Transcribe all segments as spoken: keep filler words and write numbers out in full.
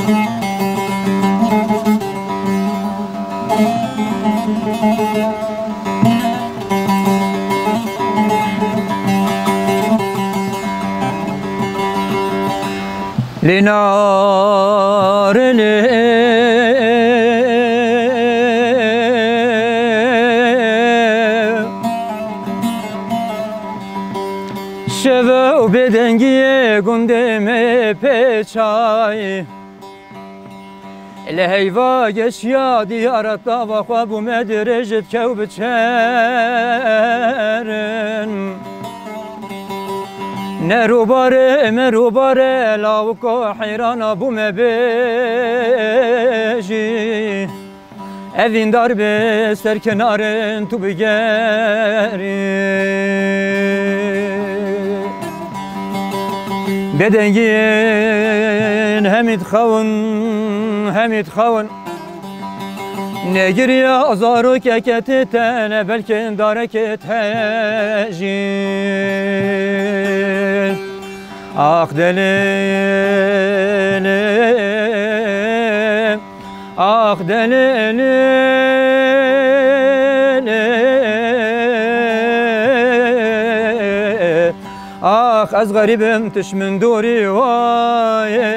Lê nare lê şeve û bêdengiyê gundê me pê çayî. Li heyva geşiya diyara tava xwe bûme dirêj dikew biçerin. Ne rûbarê me rûbarê lawiko heyrana bûme bêjî. Evîndar bi ser kenarin tu bigerî. Bêdengiyên hemî dixewin, hemî dixewin. Negiriya zarokeke tê te ne belkê darekê te jî. Ax delê lê. Ax delê lê, lê. Ax ez xerîb im, tişt min dorî wayê.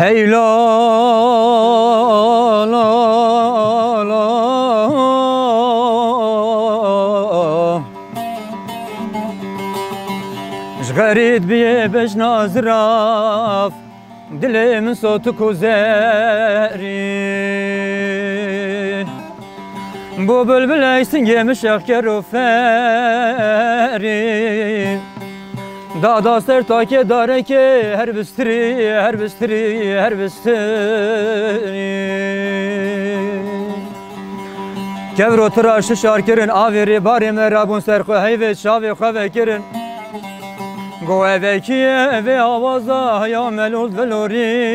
Hey la, la, la. Ji xerît biyê bejna zirav, dilê min sotik û zerî. Bo bilbiley singê min şex ker û ferî. Dada ser takê darekê her bistirî, her bistirî, her bistirî. Kevro tira şişar kirin, avê rê barê me rabûn ser xwe, heyvê çavê xwe vekirin. Go evekî evê awaza heya melûl vilorînî.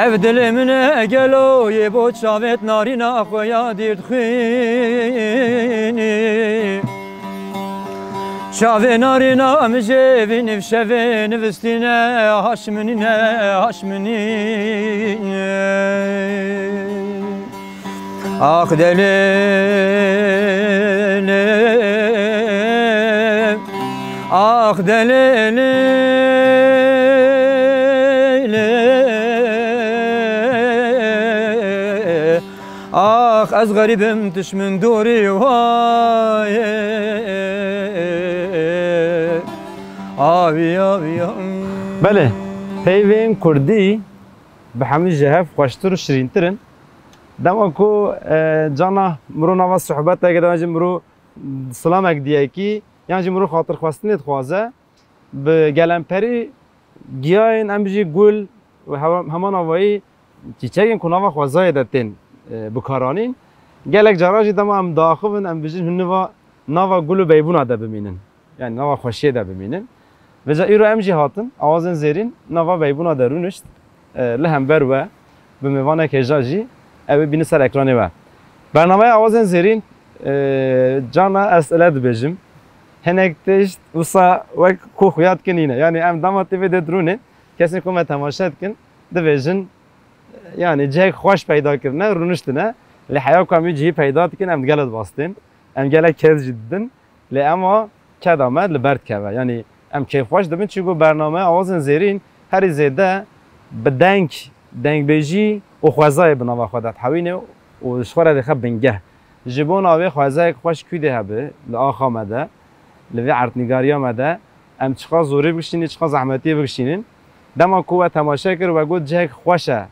Ev dilê min e gelo yê bo çavêt narîna xwe ya dîr dixwînî. Çavê narîna min jê vî nîv şevê nivistîne haşminîne, haşminîne. Ax delê lê, ax delê lê, lê. Ax ez xerîb im, tişt min dorî wayê. Avî, avî, avî. Belê, peyvên kurdî bi hemû ji hev xweştir û şirîntir in. Dema ku, e, cana mirov nava sohbeteke, dema jî mirov silamek diyekî, yan jî mirov xatirxwestinê dixwaze, bi gelemperî giyayên, em bijî gul û hewa-, heman avayî çîçegên ku nava xwezayê de tên, e, bikaranîn. Gelek caran jî dema em diaxivin, em bijîn hûn niva, nava gul û beybûna de bimînin. Yanî nava xweşiyê de bimînin. Vêca îro em jî hatin, awazên zêrîn nava beybûna de rûnişt, e, li hember we, bi mêvanek hêja jî, ew ê bînin ser ekranê we. Bernameya Awazên Zêrîn, e, cana ez ele dibêjim. Hinek tişt wisa wek ku xuya dikin nîne. Yanî em dema T V de dirûnin, kesên ku me temaşe dikin, dibêjin, yanî cihek xweş peyda kirine, rûniştine. Lê heya ku em wî cihî peyda dikin, em digel dibastên. Em gelek kêf jî didin. Lê ema keda me li ber dikeve. Yanî em kêfxweş dibin, çunku bername Awazên Zêrîn herî zêde bi deng dengbêjî û xwezayê bi nava xwe de dihewîne û ji xwe re dixe bingeh. Ji bona wê xwezayek xweş kû de hebe li axa me de, li vê erdnîgariya me de, em çiqas zorê bikişînin, çiqas zehmetiyê bikişînin. Dema ku we temaşe kir, we got cihek xweş e,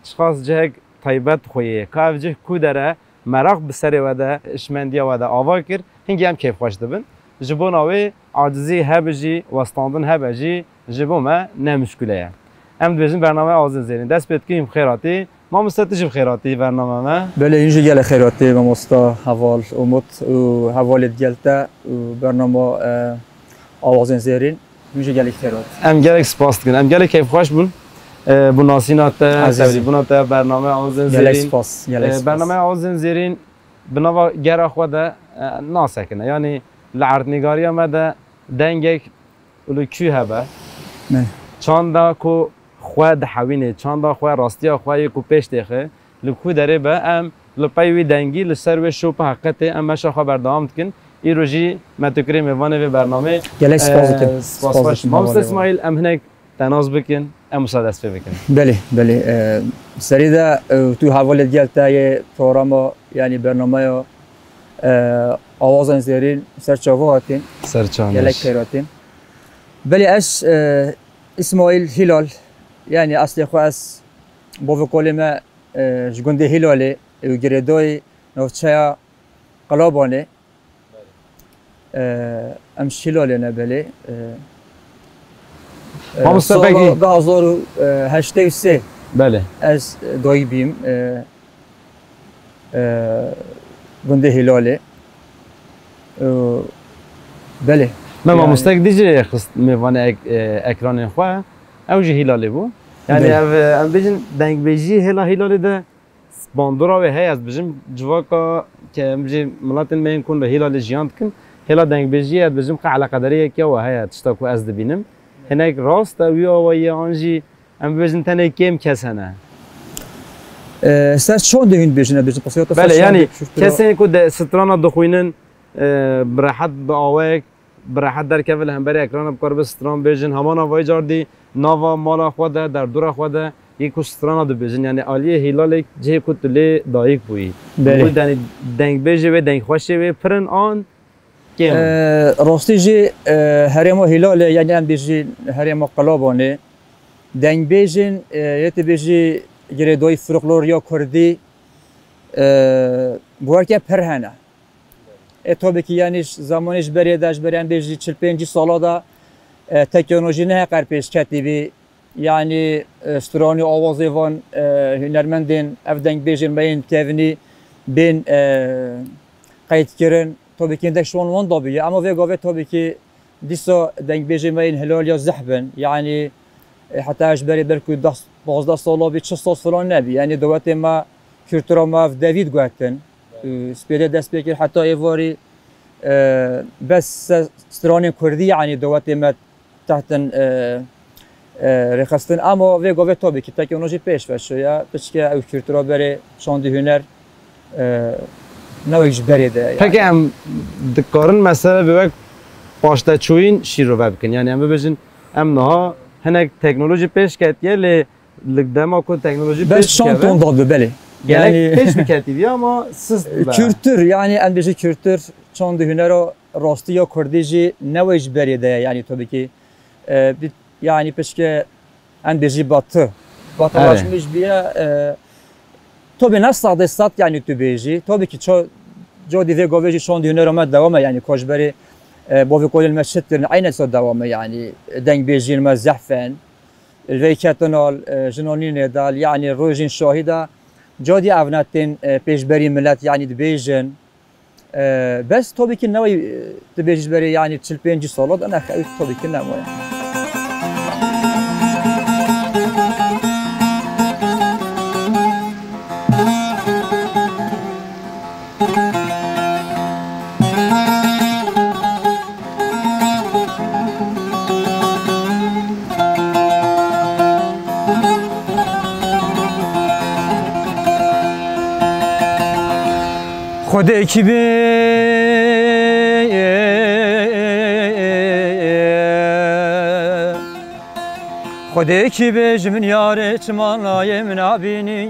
çiqas cihek taybet xwe ye. Ka ev cih kû dere, meraq bi serê we de, şimendiya we de ava kir, hingî em kêfxweş dibin. Ji bona wê acizî hebe jî, westandin hebe jî ji bo me ne muşkile ye. Em dibêjin bernameya Awazên Zêrîn. Dest pê dikîm bi xêr hatî. Mamoste, tu jî bi xêr hatî bername me. Belê, hûn jî gelek xêr hatî mamosta heval Umut û hevalê digel te û bernama, e, Awazên Zêrîn. Hûn jî gelek xêr hat. Em gelek spas dikin. Em gelek keyfxweş bûn. E, bi nasîna te, Ezîzim. Tevlîbûna te, bername Awazên Gelek Zêrîn. Spas, gelek E, spas. Bername Awazên Zêrîn bi nava gera xwe de, e, nasekine. Yanî li erdnîgariya me de dengek û li kû hebe. Me. Çanda ku xwe dihewînê, çanda xwe, rastiya xwe yê ku pêş têxe, li ku derê be, em li pey wî dengî li ser wê şopa heqetê em meşa xwe berdewam dikin. Îro jî me tu kirê mêvanê vê bernameyê. Gelek spas dikim. Spas xweş. Mamoste Îsmaîl, em hinek te nas bikin, em wisa dest pê bikin. Belê, belê. E, serî de, e, tu hevalê digel te yê programa, yanî bernameya, e, Awazên Zêrîn ser çava hatin. Ser çawa Gelek xêr hatin. Belê ez, e, Îsmaîl Hîlal, yanî eslê xwe ez, bavê kolê me, e, ji gundê Hîlalê û girêdayî navçeya Qelabanê. E, em ji Hîlalê ne belê. E, e, Mamoste sala Begî. du hazar û heştê û sê Belê. ez dayik bîm, e, e, gundê Hîlalê. E, belê. Me Yani- mamostek dî jî xist mêvanê ek-, e, ekranên xwe. Ew jî Hîlalê bû. Yanî Belê. ev, e, em bêjin dengbêjî hêla Hîlalê de bandora wê heye, ez dibêjim civaka ke em jî miletên me yên ku li Hîlalê jiyan dikin, hêla dengbêjiyê ez dibêjim qe eleqedariyeke we heye, tişta ku ez dibînim. Hinek rast e wî awayî ye an jî em bibêjin tenê kêm kes hene? E, ser çandê hûn dibêjin, ez dibêjim, pasiyata ser Belê, çandê yanî Kürtî ra- kesên ku de strana dixwînin, e, bi rehet bi awayek bi rehet derkeve li hemberî ekrana, bikaribe stran bêjin. Hema navayî cardî nava mala xwe de, derdora xwe de, yê ku strana dibêjin. Yanî aliyê Hîlalê cihê ku tu lê dayik bûyî. Belê. Wî denî dengbêjê wê, dengxweşê wê pir in an kêm in? E, rastî jî, e, herêma Hîlalê, yanî em bêjî herêma Qelabanê, dengbêjên, e, yê tu bêjî girêdayî folklor ya kurdî, e, bi werke pir hene. E, tabii ki, yanî ji zamanê ji berê de, ji berê em bêjî çil pêncî sala de, e, teknolojî ne heqer pêş ketî bî. Yanî, e, stranî awazê van, e, hunermendên ev dengbêjên me yên kevnî bên, e, qeydkirin. Tabii ki, hindek şan wan dabûye. Ama vê gavê tabii ki, dîsa dengbêjê me yên Hîlaliya zehf bin. Yanî, e, heta ji berê belkû deh, pazdeh sala bî, çil saz filan nebî. Yanî dewletê me, kultura me ev devî diguhetin. Û spêdê dest pê kir heta êvarî, e, bes se stranên kurdî, yanî dewletê me tehtin, e, e, rêxistin. Ama vê gavê tabii ki teknolojî pêş ve şiye. Piçke ew kultura berê şandî huner, e, ne wek ji berê de ye. Peki em dikarin mesele bi wek paşteçûyîn şîrove bikin? Yanî em bibêjin, em niha hinek teknolojî pêş ketiye, lê li dema ku teknolojî Bes pêş çand dikeve, ton dadbe, belê. Gelek Yanî pêş biketî diye ama sist dibe. Kültür, yanî em bêjî kültür, çand û hunera rastî ya kurdî jî ne wê ji berê de ye, yanî tabii ki, e, bi-, yanî pişke em bêjî batı, batılaşmış bîye, e, tabii ne sedê sed yanî tu bêjî, tabii ki ça-, codî vê gavê jî çand û hunera me dewam e, yanî ka ji berê, e, bavê kolên me çit kirin, eyne sa dewam e, yanî dengbêjiyên me zehf in. Li vê ketina, e, jinanînê de, yanî rojên şahî de, cadî ev ne tên, e, pêşberî milet, yanî dibêjin. E, bes tabii ki ne wê, e, dibêjî ji berê, yanî çil pêncî sala de, ne, ew tabii ki ne wê. Xwedê kî bê, Xwedê kî bêj min yarê çima nayê min nabînî.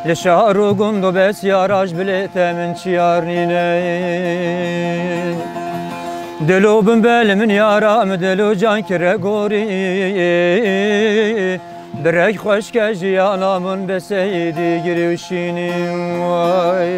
Li şar û gund û besyara ji bilê te min çiyar nîne. Dil û bin be li min yara min dil û can kire gorî. Bi reng xweşke jiyana min bi seydî girê û şînî way.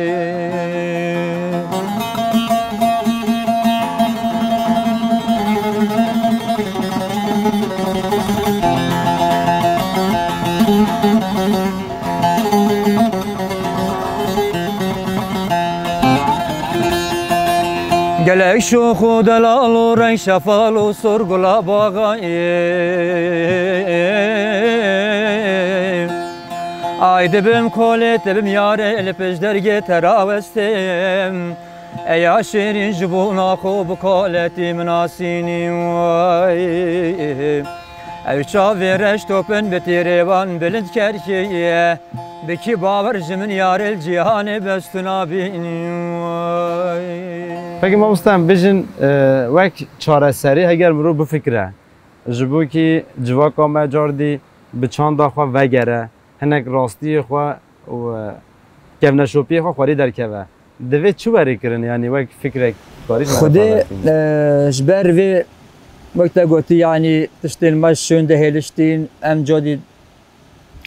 Gelek şox û delal û reng şefal û sor gula baxa ye. Ay dibim kolê te bim yare li pêş dergê te rawestim. Eya şêrîn ji bo naxo bi koletî min asînî way. Ew çavê reş topin bi têrê wan bilind kerkiye. Bi kî bawer ji min yarê li cîhanê bes tu nabînî way. Peki mamoste, em bijin, e, wek çareserî heger mirov bifikire, ji bo kî civaka me cardî bi çanda xwe vegere, hinek rastiyê xwe û, e, kevneşopiyê xwe xwerî derkeve. Divê çi werî kirin? Yanî wek fikrek karî ji me re Xwedê, parve bikin. E, ji ber vê wek te gotî, yanî tiştên me şûn de hêliştîn, em cadî,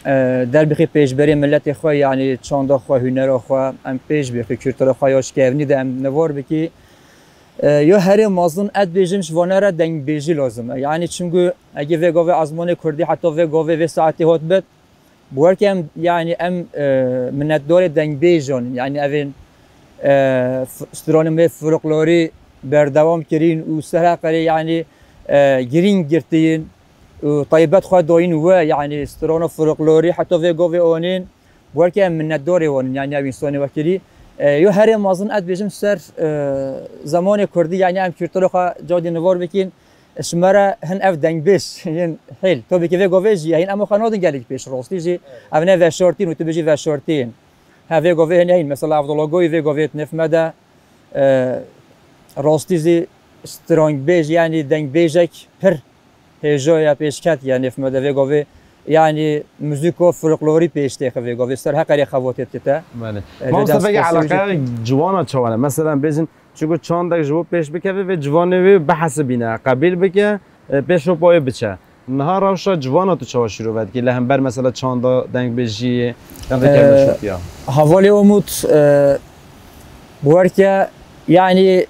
e, derbixî pêşberê miletê xwe, yanî çanda xwe, hunera xwe, em pêş bixî, kultura xwe ya şikevnî de em nivar bikî. E, yo herê mezin ez dibêjim ji vane re dengbêjî lazim e. Yanî çimku egê vê gavê ezmanê kurdî heta vê gavê vê saetê hat bit, bi werke em, yanî em, e, minnetdarê dengbêjan in. Yanî evên, e, f-, stranên wê folklorî berdewam kirîn û ser heqerê, yanî, e, girîng girtiyin û taybet xwe dayîn we, yanî strana folklorî heta vê gavê anîn. Bi werke em minnetdarê wan in, yanî ew însanê wekirî. E, yo herê mezin ez dibêjim ser, e, zemanê kurdî, yanî em kultura xwe cadî nivar bikîn. Ji me re hin ev dengbêj yên hêl. Tobî ki vê govê jî ye, hîn em xwe nadin gelek pêş. Rastî jî ev ne veşartîn û tu bijî veşartîn. He, vê govê hene hîn. Mesela ev dologoyî vê govê nêf me de, e, rastî jî strangbêj, yanî dengbêjek pir hêja ye, pêşket ye nêf me de vê govê. Yanî muzîko folklorî pêş têxe vê govê. Ser heqerê xevatê dikite. Belê. E, Mamoste, peki eleqeya ciwana çawa ne? Mesela bêjin, çunku çandek ji bo pêş bikeve, vê ciwanê wê bihesibîne, qebîl bike, e, pêş û payê biçe. Niha rewşa civana tu çawa şîrove dikî? Li hember mesela çanda dengbêjiyê, yan da Ee, kevneşotiya? Hevalê Umut, e, bi werke, yanî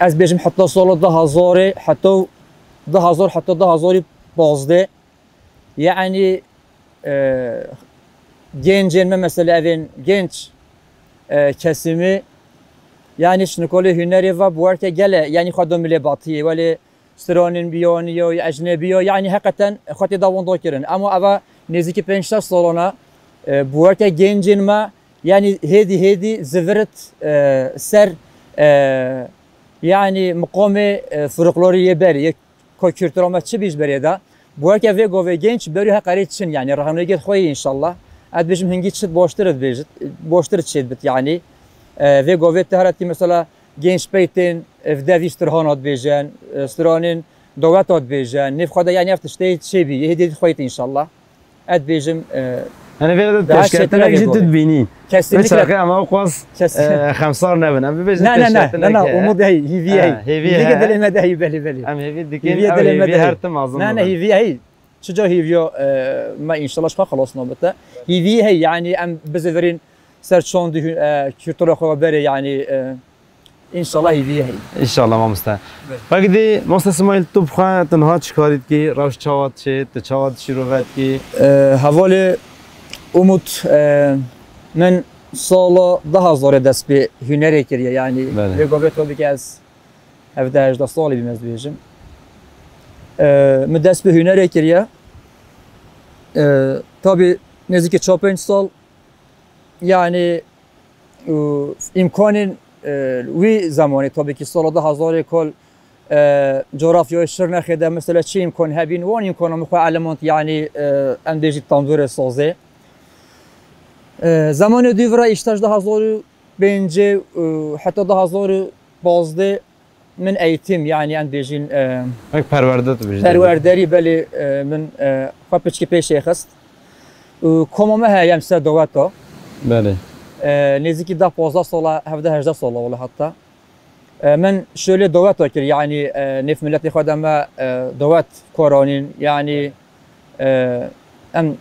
ez bêjim heta sala du hazarê, heta du hazar, heta du hazarî pazdeh, yanî, e, gencên me, mesela evên genç, e, kesimî, yanî şinikolê hunerê ve bi werke gele, yanî xwe da milê batiyê, welê stranên biyaniya, ecnebiya, yanî heqeten xwe tê da wenda kirin. Ema eva nêzîkî pênc şeş salana, e, bi werke gencên me, yanî hêdî hêdî zivirit, e, ser, e, yanî miqamê, e, folklorê yê berê, yê ku kultura me çi bî ji berê de. Bi werke vê govê genç berû heqerê çin, yanî rehnûyê xwe yê înşallah. Ez dibêjim hingî çi baştir dibêjit, baştir çêdibit yanî. E, vê govê te heretkî mesela genç peytên, e, vdevî strana dibêjen, e, stranên daweta dibêjen, nêv xwe de yanî ev tiştê çêbî, yê hêdî xwe yê înşallah. Ez dibêjim, e, Hani vê de daha pêşketinek çetin jî tu dibînî. Kesinlikle. Mesela em ew qas, Kesin- e, xemsar nebin. Em bibêjin Ne, ne, ne, pêşketinek ne, ne, heye. Umut heye, hîvî Ha, heye. hîvî Hîvî heye. Dilê me de heye, belê, belê. Em hêvî dikin, Hîvî ew dilê me hêvî de her heye. tim mezin Ne, ne, bibin. Hîvî heye. Çica hîviya, e, me înşallah ji xwe xelas nabite. Hîvî heye, yanî em bizivirîn ser çandî hû-, e, kultura xwe berê, yanî, e, înşallah hîvî heye. Înşallah mamoste. Belê. Peki dî, mamoste Smaîl, tu bi xwe tu niha çi karî dikî? Rewş çawa diçê? Tu çawa dişîrove dikî? E, hevalê Umut, e, min sala du hazarê dest pê hunerê kiriye, yanî Belê. vê govê to bike ez hevdeh hejdeh salî bîm ez dibêjim. E, min dest bi hunerê kiriye. E, tabî nêzîkî çar pênc sal, yanî, û îmkanên, e, wî zemanê, tabî ki sala du hazarê kol, e, coğrafyayê Şirnexê de mesela çi îmkan hebîn, wan îmkana min xwe element, yanî, e, em bêjî tandûrê sazê. E, zemanê dûvira îşte ji du hazar û pêncê û heta du hazar û pazdeh Min eğitim, yani em bêjin, e, Wek perwerde tu bijî. Perwerderî, belê, e, min, e, xwe piçkî pêşê xist. Û koma me heye em ser daweta. Belê. E, nêzîkî deh pazdeh sala, hevdeh hejdeh sala wele heta. E, min şolê daweta kir, yani, e, nêv miletê xwe de me, e, dawet karanîn, yani, e, em,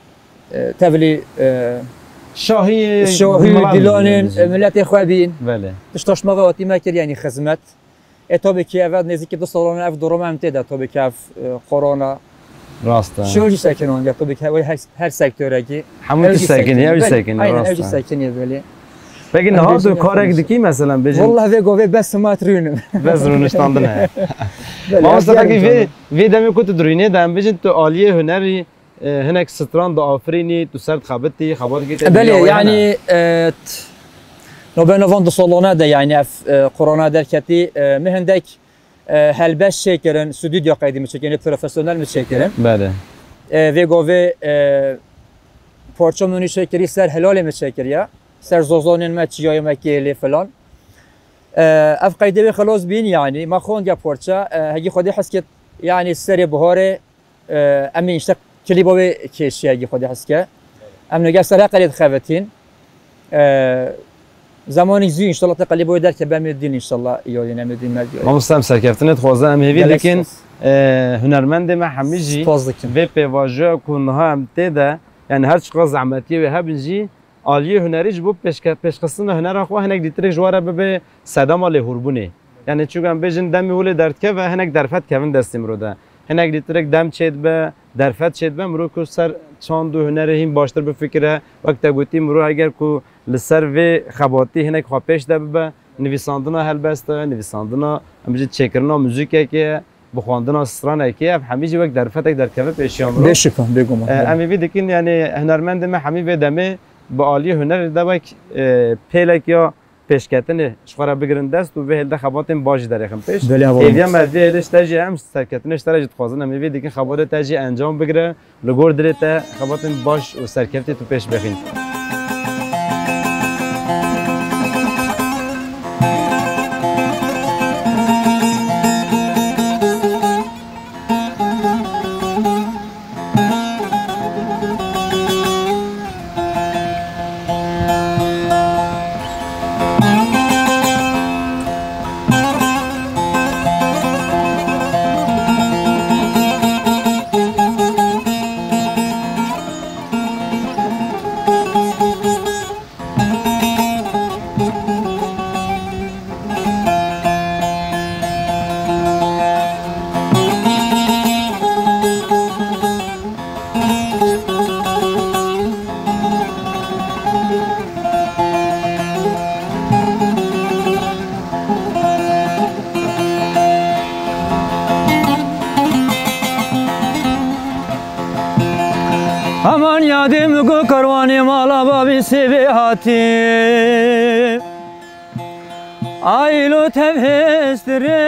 e, tevlî, e, Şahî, şahî milan dilanên, diyecî. E, miletê xwe bîn. Belê. Tişta ji me ve hatî me kir, yani xizmet. E, tabii ki ev nêzîkî du salan ev durum em tê de, tabii ki ev, e, korona. Rast e. Şol jî sekinandiye, tabii ki her, her sektorekî. Hemû tişt sekinî, ew jî sekinî, rast e. Aynen, ew jî sekinî, belê. Peki niha tu karek dikî, mesela, bêjin? Wallah vê govê bes simat rûnim. Bes rûniştandin e. Belê, mamoste, peki vê, vê demê ku tu dirûnê de em bêjin tu aliyê hunerî, e, hinek stran diafirînî, tu ser dixebitî, xebat dikî te. Belê, yani, e, t-, navbeyna van du salane de, yani, ev, e, korona derketî, e, min hindek, e, helbest çêkirin, studyo qeydî min çêkirin, profesyonel min çêkirin. Belê. E, vê govê, e, parça min çêkirî ser helalê min çêkiriye, ser zozanên me, çiyayê me, kêlê filan. E, ev qeydê wê xilas bîn, yani, me xwend ya parça, e, hegî Xwedê hez kit, yani, serê biharê, e, em ê înşte klîba wê kêşiye, hegî Xwedê hez ke. Em nige ser Heqelê dixebitin. E, zemanî zû înşallah te klîba wê derkeve, em ê dîn înşallah, yalîn em ê dîn merdiyayê. Mamoste, em serkeftinê dixwazin, em hêvî dikin, e, hunermendê me hemî jî vê pêvajoya ku niha em tê de, yani her çiqas zehmetiyê wê hebin jî, aliyê hunerî ji bo pêşke-, pêşxistina hunera xwe hinek dîtirek ji we re bibe sedema lêhûrbûnê. Yani çunku em bêjin demê holê derdikeve, hinek derfet kevin destê mirov de. Hinek dîtirek dem çêdibe, derfet çêdibe, mirov ku ser çand û hunerê hîn baştir bifikire, wek te gotî mirov eger ku li ser vê xebatî hinek xwe pêş de bibe, nivîsandina helbest e, nivîsandina, em bêjin çêkirina muzîkekê ye, bi xwendina stranekê ye, ev hemî jî wek derfetek derkeve pêşiya mirov. Bê şifa, bêguman. E, em ê vî dikin, yani hunermendê me hemî vê demê bi aliyê hunerê de wek, e, pêlek ya pêşketinê ji xwe re bigirin dest û vê hêl de xebatên baş jî derêxin pêş. Belê, hevalno. Hêviya me vê hêlê ji te jî em serketinê ji te re jî dixwazin. Em ê vê dikin xebatê te jî encam bigire. Li gor dilê te xebatên baş û serkeftî tu pêş bixîn. Aman yadê min got kerwanê mala babî sêvê hatî. Aylo tev hêstirê.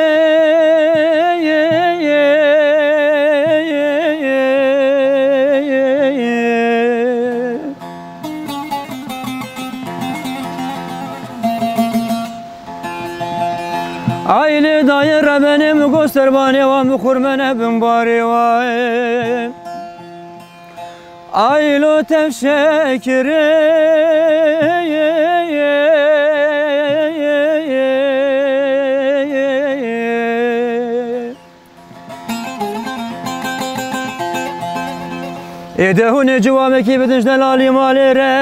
Ailê dayê rebenê min got serbanê wan bixurmene bin barê wan. Aylo tev şekirê. Êde hûn ê civabekî bidin ji delalî malê re.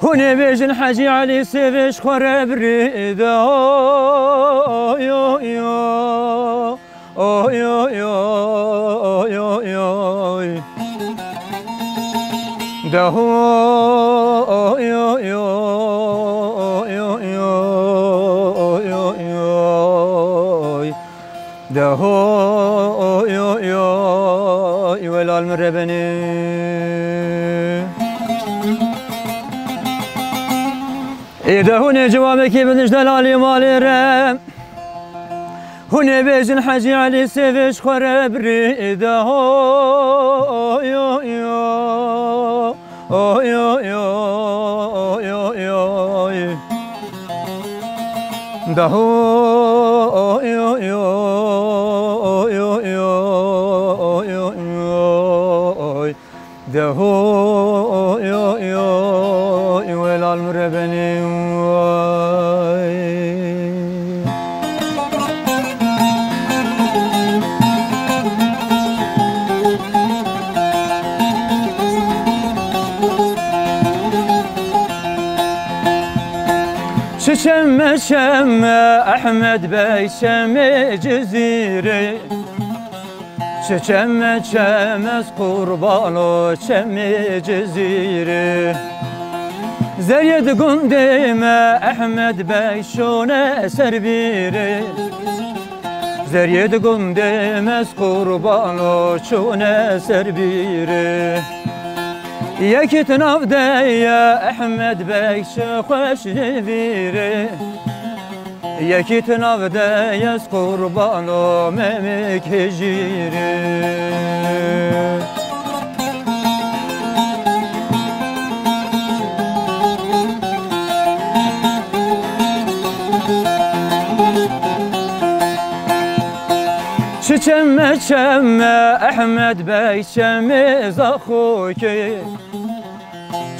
Hûn ê bêjin Hecî Elî sêvê ji xwe re birî de. Oy, oy, oy. Oy, oy, oy, oy, oy. De ho, oy, oy, oy, oy, oy, oy, oy. De ho, oy, oy, oy, welal min rebenê. Ê de hûn ê civabekî bidin ji delalî malê re. Hûn ê bêjin Hecî Elî sêvê ji xwe re birî de ho. Oy, oy, oy, oy, oy, oy, oy, oy. De ho. Oy, oy, oy, oy, oy, oy, oy, oy. De ho, oy, oy, oy, welal mire benî, oy. Çi çeme çeme Ehmed Bey çemê Cizîrê. Çi çeme çeme ez qurbano çemê Cizîrê. Zeriyê di gundê me Ehmed Bey şûne ser bîrê. Zeriyê di gundê me ez qurbano çûne ser bîrê. Yekî di nav de ye Ehmed Bey çi xweş ji vîrê. Yekî di nav de ye ez qurbano Memik Hicîrê. Çi çeme çeme Ehmed Bey çemê Zaxokê.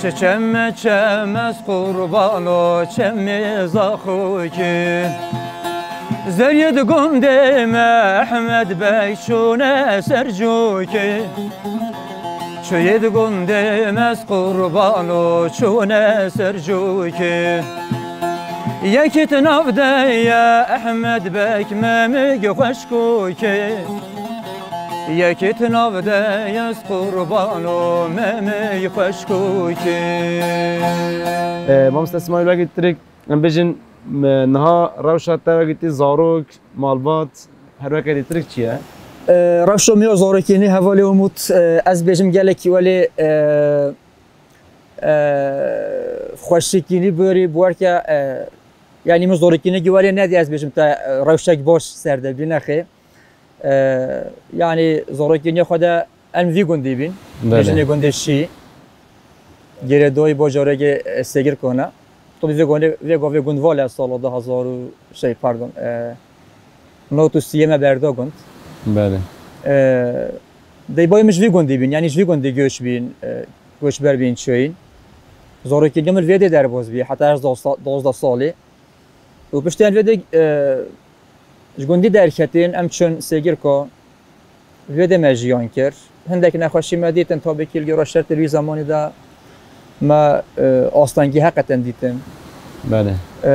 Çi çeme çeme ez qurbano çemê Zaxokê. Zeriyê di gundê me Ehmed Bey çûne ser cûkê. Çiyê di gundê me ez qurbano çûne ser cûkê. Yekî di nav de ye Ehmed Bey Memik Xweşkokê. Yekî di nav de ye ez qurbano Memik Xweşkokê. E, mamoste Smaîl, wekî tirik em bêjin, e, niha rewşa te wekî tî zarok, malbat, her weke dîtirik çi ye? E, rewşa me ya zarokînî hevalê Umut, e, ez bêjim gelekî welê, e, e, xweşikînî borî, borke, e, yanî min zarokînekî welê nedî ez bêjim te, e, rewşek baş ser de bî, nexê. E, yanî zarokîniya xwe de em vî gundî bîn. Belê. Bêjinê gundê Şî. Girêdayî bajarekê, e, Sêgirkan e. Tabi vê gavê, vê gavê gund val e sala du hazar û şey, pardon, e, nod û siyê me berda gund. Belê. E, deybayê min ji vî gundî bîn, yanî ji vî gundî göç bîn, e, göçber bîn çûyîn. Zarokîniya min vê dê derbas bî, heta ez dozda, dozda salî. Û piştî em vê dê, e, ji gundî derketîn, em çûn Sêgirka, vê dê me jiyan kir. Hindek nexweşî me dîtin, tabî kî li gora şertê wî zemanî de me, e, astengî heqeten dîtin. Belê. E,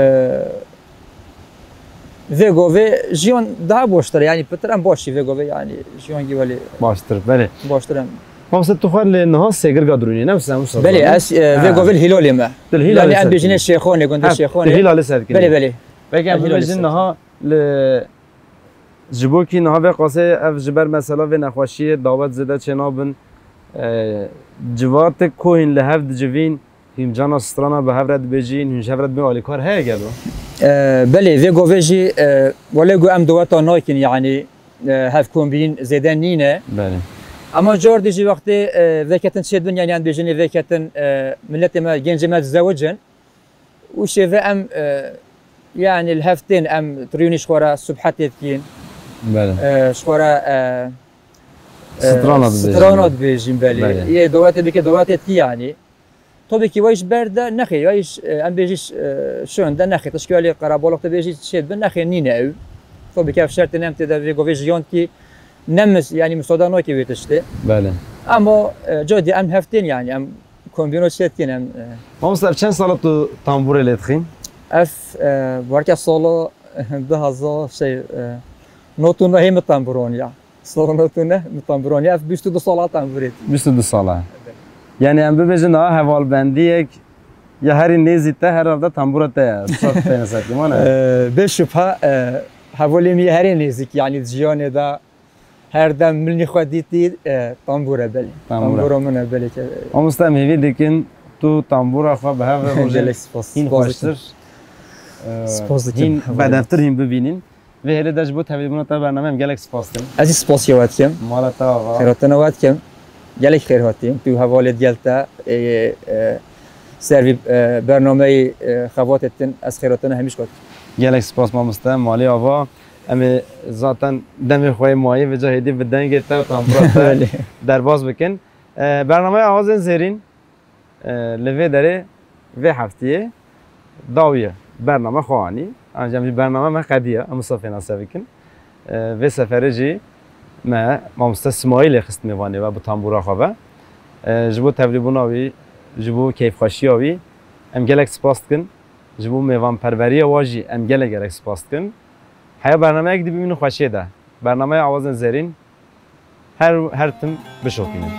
vê govê jiyan daha baştir, yanî pitir em baş jî vê govê, yanî jiyan gî welê Baştir, belê. Baştir em. Mamoste, tu xwe li niha Sêgirka dirûnî, ne wisa, wisa Belê, dirûnî? Ez, e, vê Ha. govê li Hîlalê me. Tu li Hîlalê Yanî em ser bêjinê dikinî. Şêxonê, gundê Ha, Şêxonê. tu Hîlalê ser dikinî. Belê, belê. Peki, em Hîlalê bibêjin ser niha li, ji bo kî niha vê qasê ev ji ber mesela vê nexweşiyê dawet zêde çê nabin. E, civatek ku hîn li hev dicivîn, hîn cana strana bi hev re dibêjin, hîn ji hev re dibên alîkar heye gelo? E, belê, vê govê jî, e, welê ku em daweta nakin, yanî, e, hevkombîn zêde nîne. Belê. Ama cardî jî wextê, e, vêketin çêdibin, yanî em bêjinê vêketin, e, miletê me, gencê me dizewicin. Û şêve em, e, yanî li hev tên em triyûnî ji xwe re subhetê dikîn. Belê. E, ji xwe re, e, e, Strana dibêjin. Strana dibêjin, belê. Belê. Yê dawetê bike dawetê dikî yanî. Tabî kî wey ji ber de nexê, wey ji, e, em bêjî, e, şûn de nexê. Tişkî welê qerebalix te bêjî çê dibin nexê nîne ew. Tabî kî ev şertê ne em tê de vê govê jiyan kî ne mis-, yanî misade nake wê tiştê. Belê. Ama, e, codî em hev tên yanî em kombîno çê dikîn em, e. Mamoste, ev çend sala tu tamburê lê dixîn? Ev, e, belke sala du hazar şey, e, nod û nehê min tamburoniya. Sala nod û neh min tamburoniya. Ev bîst û du sala tamburê. Bîst û du sala. Yanî em bibêjin niha hevalbendiyek ya herî nêzî te herhalde tambura te ye. Sat te ne sat, mane? E, bê şubha, e, hevalê min yê herî nêzîk, yanî di jiyanê de her dem milnî xwe dîtî, e, tambûr e belê. Tambûr e. Tambûra min e belê ke. Mamoste, em hêvî dikin tu tambûra xwe bi hev re rojê Gelek spas. Hîn Spas dikim. xweştir, e, Spas dikim. hîn Hevalê bedevtir hîn bibînin. Vê hêlê de ji bo tevlîbûna te bername em gelek spas dikin. Ez jî spasiya we dikim. Mala te ava. Xêrhatina we dikim. Gelek xêr hatî. Tu hevalê digel te, ê, e, ser vî, e, bernameyê, e, xebatê din ez xêrhatina hemî ji xwe dikim. Gelek spas mamoste, malê ava. Em ê zaten demê xwe yê mayî vêca hêdî bi dengê te û tambura te Belê. derbas bikin. E, bernameya Awazên Zêrîn, e, li vê derê vê heftiyê dawiye bername xwe anî. Ancî em jî bername me qediya, em wisa pênase bikin. E, vê seferê jî me mamoste Simayîlê xist mêvanê we bi tambûra xwe ve. E, ji bo tevlîbûna wî, ji bo keyfxweşiya wî em gelek spas dikin. Ji bo mêvanperweriya we jî em gelek gelek spas dikin. Heya bernameyek dî bimînin xweşiyê de. Bernameya Awazên Zêrîn her, her tim bişopînin.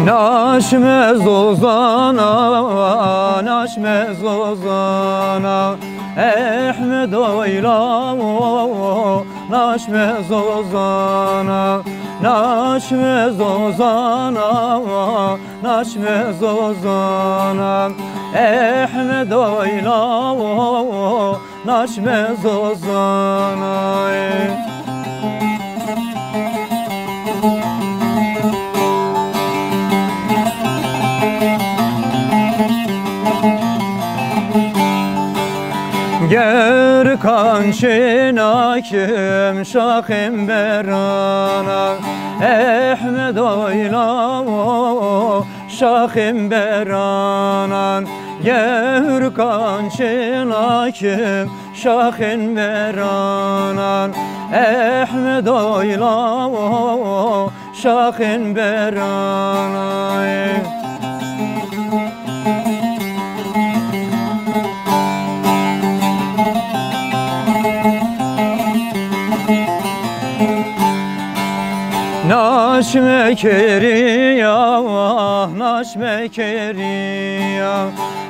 Naşme zozana, naşme zozana, Ehmed oyla o, naşme zozana, naşme zozana, naşme zozana, Ehmed oyla o, naşme zozana. Ger kançê nakim şaxên berana, Ehmed oyla o, şaxên beranan, Gevurkan çênakim şaxên beranan, Ehmed oyla o şaxên beranan. Naşme keriya, vah, naşme keriya,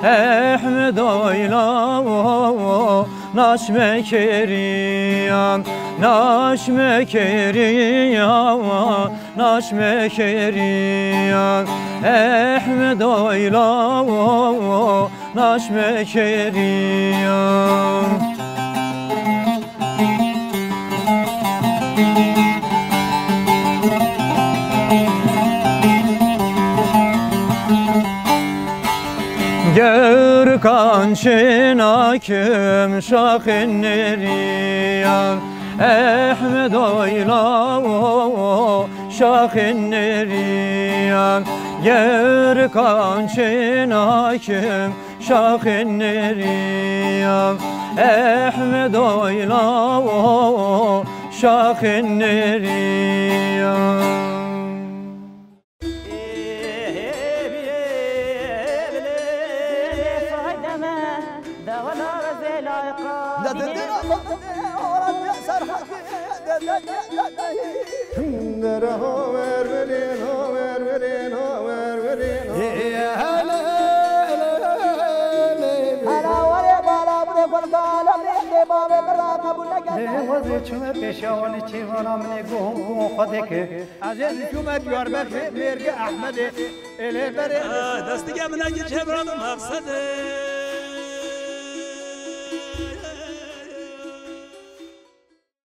Ehmed oyla, o, naşme keriya, naşme keriya, vah, naşme keriya, Ehmed oyla, o, naşme keriya. Gevurkan çênakim şaxên neriyan, Ehmed oyla o şaxên neriyan. Gevurkan çênakim şaxên neriyan, Ehmed oyla o şaxên neriyan. Hela werê bala bûrê gulgala mêrdê bavê min ra qebûl neke. Lê wezê çûme pêşiya wan ê çêvana min ê guhûn guhûn xwe deke. Ez ê çûme Diyarbekirê mêrgê Ehmedê. Ê lê berê. Destige min eki çevra maqsede.